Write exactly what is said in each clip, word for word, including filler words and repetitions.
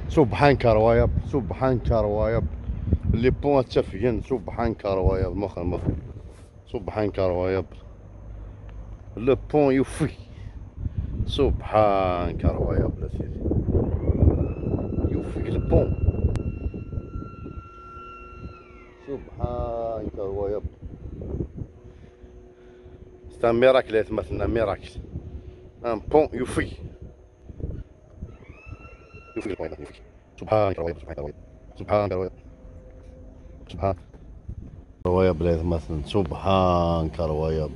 Subḥan karwayab, subḥan karwayab. Les ponts ad ttafgen, subḥan karwayab, mexr mexr. Subḥan karwayab. Le pont yufeg. Subḥan karwayab, la sidi. Yufeg le pont. Subḥan karwayab. C'est un miracle, aytmaten, un miracle. Un pont yufeg. Yufeg le pont, yufeg. Subḥan karwayab, subḥan karwayab. Subḥan karwayab. Subḥan karwayab, la aytmaten, subḥan karwayab.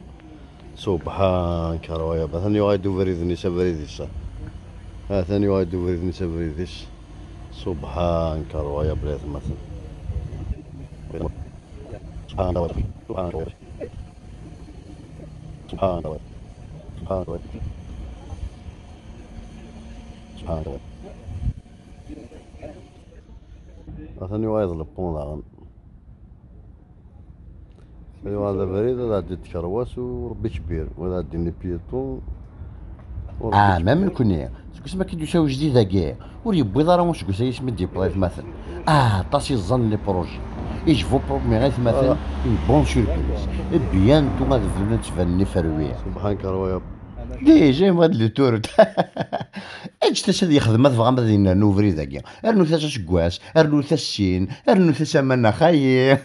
Subḥan karwayab. Atan yuɣal-d ubrid-nni s abrid-is. Atan yuɣal-d ubrid-nni s abrid-is. Subḥan karwayab, la aytmaten. Subḥan karwayab. Subḥan karwayab. Subḥan karwayab. Subḥan karwayab. Subḥan karwayab. Atan yuɣal-d le pont daɣen. Yuɣal d abrid, ad ɛeddi tkerwas u Rebbi kbir, u ad ɛeddin les piétons. Ah, même nekkni, seg wasmi akka d-yusa ujdid-agi, ur yewwiḍ ara useggas-agi asmi d-yewweḍ aytmaten. Ah, aṭas i ẓẓan les projets. Ijbu promis aytmaten, une bonne surprise. Bientôt ad bdun ad ttbanen iferwi. Subḥan karwayab. Déjà yebɣa-d le tour. Eǧǧet-as ad yexdem, ma tebɣam ad yennernu ubrid-agi. Rnut-as aseggas, rnut-as sin, rnut-as aman, xayi.